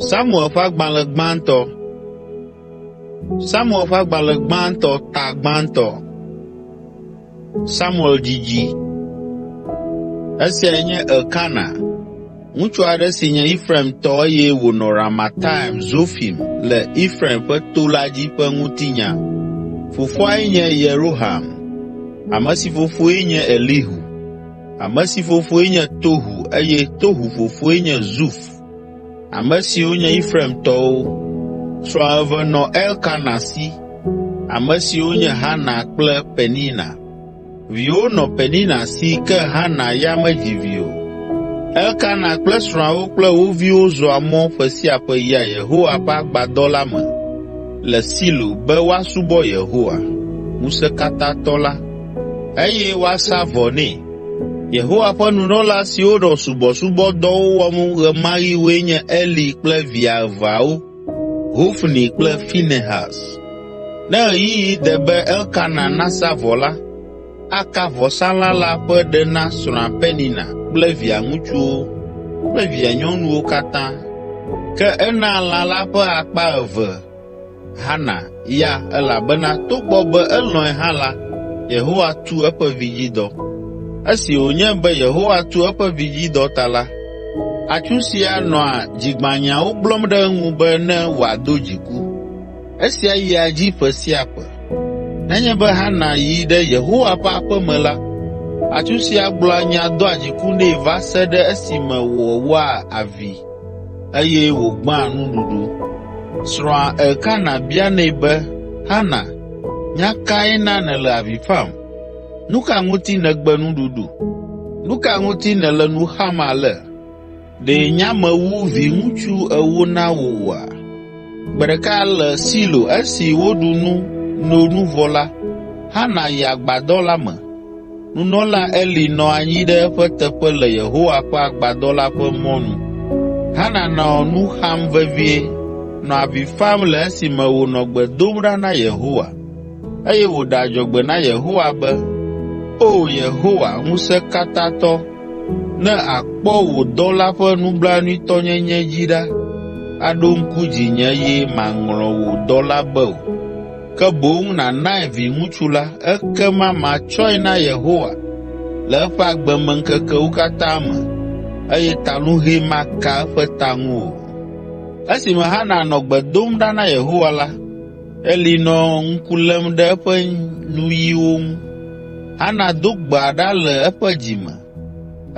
Samuel ƒe agbalẽ gbãtɔ ta gbãtɔ. Samuel dzidzi. Esiae nye Elkana, ŋutsu aɖe si nye Efraimtɔ eye wònɔ Ramataim Zofim le Efraim ƒe to la dzi ƒe ŋutinya. Fofoae nye Yeroham, ame si fofoe nye Elihu, ame si fofoe nye Tohu eye Tohu fofoe nye Zuf, ame siwo nye Efraimtɔwo. Srɔ̃ eve nɔ Elkana si, ame siwo nye Hana kple Penina. Viwo nɔ Penina si ke Hana ya medzi vi o. Elkana kple srɔ̃awo kple wo viwo zɔa mɔ ƒe sia ƒe yia Yehowa ƒe agbadɔ la me le Silo be woasubɔ Yehowa, Ŋusẽkatãtɔ la, eye woasa vɔ nɛ. Yehowa ƒe nunɔla siwo nɔ subɔsubɔdɔwo wɔm ɣe ma ɣi woe nye Eli kple via eveawo, Hofni kple Finehas. Ne ɣeyiɣi de be Elkana nasa vɔ la, aka vɔsalã la ƒe ɖe na srɔ̃a Penina kple via ŋutsuwo kple via nyɔnuwo katã. Ke enaa lã la ƒe akpa eve Hana ya elabena togbɔ be elɔ̃e hã la, Yehowa tu eƒe vidzidɔ. Esi wònye be Yehowa tu eƒe vidzidɔ ta la, atsu sia nɔa dzigbãnyawo gblɔm ɖe eŋu be ne wòado dziku. Esia yia edzi ƒe sia ƒe. Nenye be Hana yi ɖe Yehowa ƒe aƒe me la, atsu sia gblɔa nya doa dziku nɛ va se ɖe esime wòwoa avi eye wògbea nuɖuɖu. Srɔ̃a Elkana bianɛ be, “Hana, nya kae na nèle avi fam? Nu ka ŋuti nègbe nuɖuɖu? Nu ka ŋuti nèle nu xam ale? Ɖe nyamewu viŋutsu ewo na wò oa?” Gbe ɖeka le Silo esi woɖu nu, no nu vɔ la, Hana yi agbadɔ la me. Nunɔla Eli nɔ anyi ɖe eƒe teƒe le Yehowa ƒe agbadɔ la ƒe mɔnu. Hana nɔ nu xam vevie, nɔ avi fam le esime wònɔ gbe dom ɖa na Yehowa, eye wòɖe adzɔgbe na Yehowa be, “O Yehowa, Ŋusẽkatãtɔ, ne àkpɔ wò dɔla ƒe nublanuitɔnyenye dzi ɖa, aɖo ŋku dzinye eye màŋlɔ wò dɔla be o, ke boŋ nànae viŋutsu la, ekema matsɔe na Yehowa le eƒe agbemeŋkekewo katã me, eye talũhɛ maka eƒe ta ŋu o.” Esime Hana nɔ gbe dom ɖa na Yehowa la, Eli nɔ ŋku lém ɖe eƒe nuyiwo ŋu. Hana do gbea ɖa le eƒe dzi me.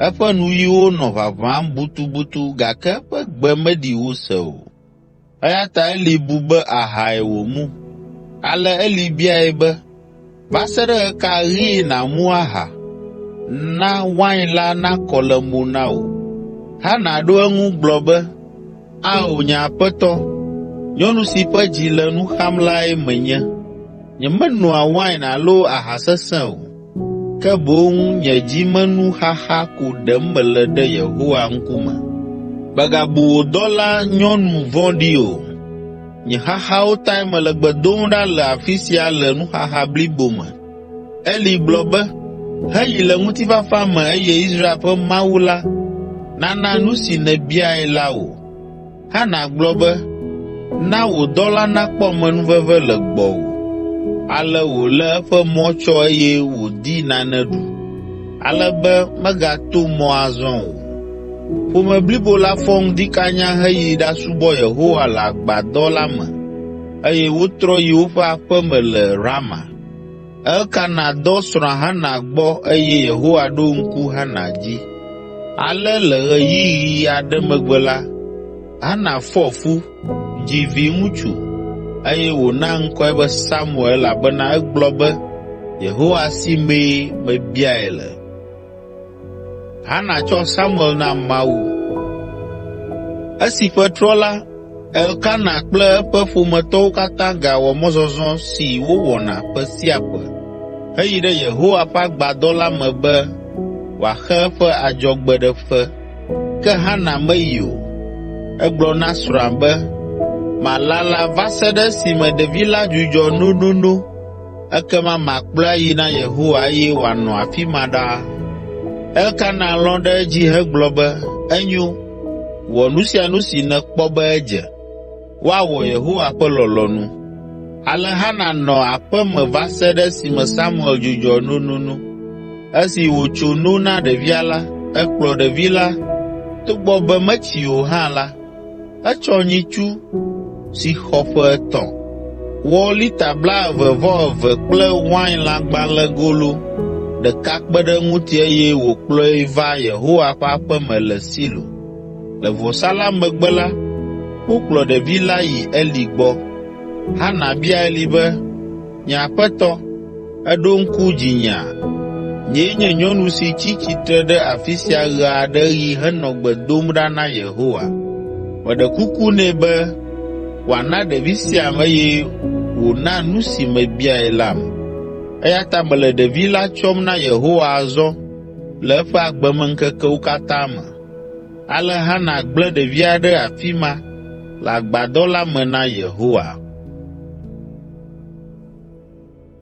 Eƒe nuyiwo nɔ ʋaʋãm butubutu gake eƒe gbe meɖi wose o. Eya ta Eli bu be ahae wòmu. Ale Eli biae be, “Va se ɖe ɣe ka ɣi nàmu aha? Na wain la nakɔ le mo na wò.” Hana ɖo eŋu gblɔ be, “Ao, nye aƒetɔ, nyɔnu si ƒe dzi le nu xam lae menye. Nyemenoa wain alo aha sesẽ o, ke boŋ nye dzimenuxaxa ko ɖem mele ɖe Yehowa ŋkume. Mègabu wò dɔlanyɔnu vɔ̃ɖi o. Nye xaxawo tae mele gbe dom ɖa le afi sia le nuxaxa blibo me.” Eli gblɔ be, “Heyi le ŋutifafa me eye Israel ƒe Mawu la nana nu si nèbiae la wò.” Hana gblɔ be, “Na wò dɔla nakpɔ amenuveve le gbɔwò.” Ale wòlé eƒe mɔ tsɔ eye wòdi nane ɖu, ale be megato mɔ azɔ o. Ƒome blibo la fɔ ŋdi kanya heyi ɖasubɔ Yehowa le agbadɔ la me eye wotrɔ yi woƒe aƒe me le Rama. Elkana dɔ srɔ̃a Hana gbɔ eye Yehowa ɖo ŋku Hana dzi. Ale le ɣeyiɣi aɖe megbe la, Hana fɔ fu, dzi viŋutsu, eye wòna ŋkɔe be Samuel elabena egblɔ be, “Yehowa si mee mebiae le.” Hana tsɔ Samuel na Mawu. Esi ƒe trɔ la, Elkana kple eƒe ƒometɔwo katã gawɔ mɔzɔzɔ si wowɔna ƒe sia ƒe heyi ɖe Yehowa ƒe agbadɔ la me be wòaxe eƒe adzɔgbeɖefe. Ke Hana meyi o. Egblɔ na srɔ̃a be, “Malala va se ɖe esime ɖevi la dzudzɔ nonono, ekema makplɔe ayi na Yehowa eye wòanɔ afi ma ɖaa.” Elkana lɔ̃ ɖe edzi hegblɔ be, “Enyo, Wɔ nu sia nu si nèkpɔ be edze. Woawɔ Yehowa ƒe lɔlɔ̃nu.” Ale Hana nɔ aƒe me va se ɖe esime Samuel dzudzɔ nonono. Esi wòtso no na ɖevia la, ekplɔ ɖevi la, togbɔ be metsi o hã la, etsɔ nyitsu si xɔ ƒe etɔ̃, wɔ lita blaeve-vɔ-eve kple wainlãgbalẽgolo ɖeka kpe ɖe eŋuti eye wòkplɔe va Yehowa ƒe aƒe me le Silo. Le vɔsa la megbe la, wokplɔ ɖevi la yi Eli gbɔ. Hana bia Eli be, “Nye aƒetɔ, èɖo ŋku dzinyea? Nyee nye nyɔnu si tsi tsitre ɖe afi sia ɣe aɖe ɣi henɔ gbe dom ɖa na Yehowa. Meɖe kuku nɛ be wòana ɖevi siam eye wòna nu si mebiae lam. Eya ta mele ɖevi la tsɔm na Yehowa azɔ le eƒe agbemeŋkekewo katã me.” Ale Hana gblẽ ɖevia ɖe afi ma le agbadɔ la me na Yehowa.